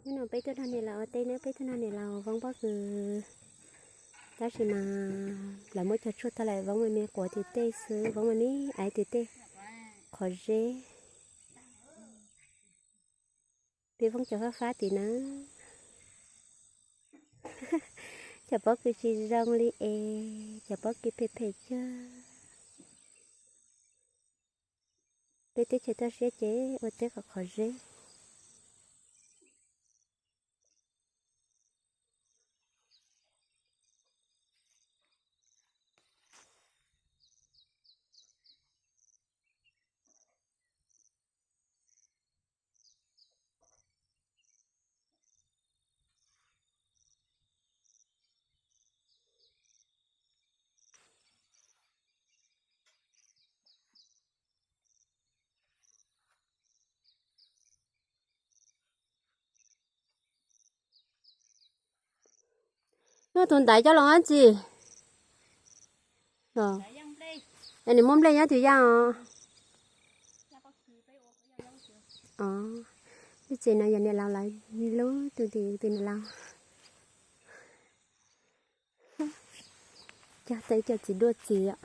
Hnub no peb tuaj nrog niam laus ua teb nawb, peb tuaj nrog niam laus voob pob kws, tab sis mas lawv muab cog tshuaj tag lawm, voob me me quav tim tej xwb, voob me me aiv tim tej qhov zeb. Peb voob cov fab fab tim na. Cov pob kws tsis zoo li es, cov pob kws phem phem cag. Peb teb chaws toj siab ces ua teb qhov qhov zeb. Nyob tus ntaiv coj los dab tsi? Nws muaj nplej nyob tus yaj os. Lub tsev no yog niam laus lawv lub, tus tim tus niam laus. Cog tau cov txiv duaj txiv os.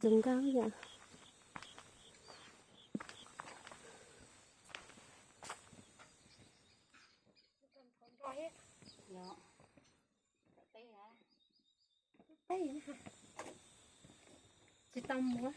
Zoo nkauj yom. Tsis tau muab.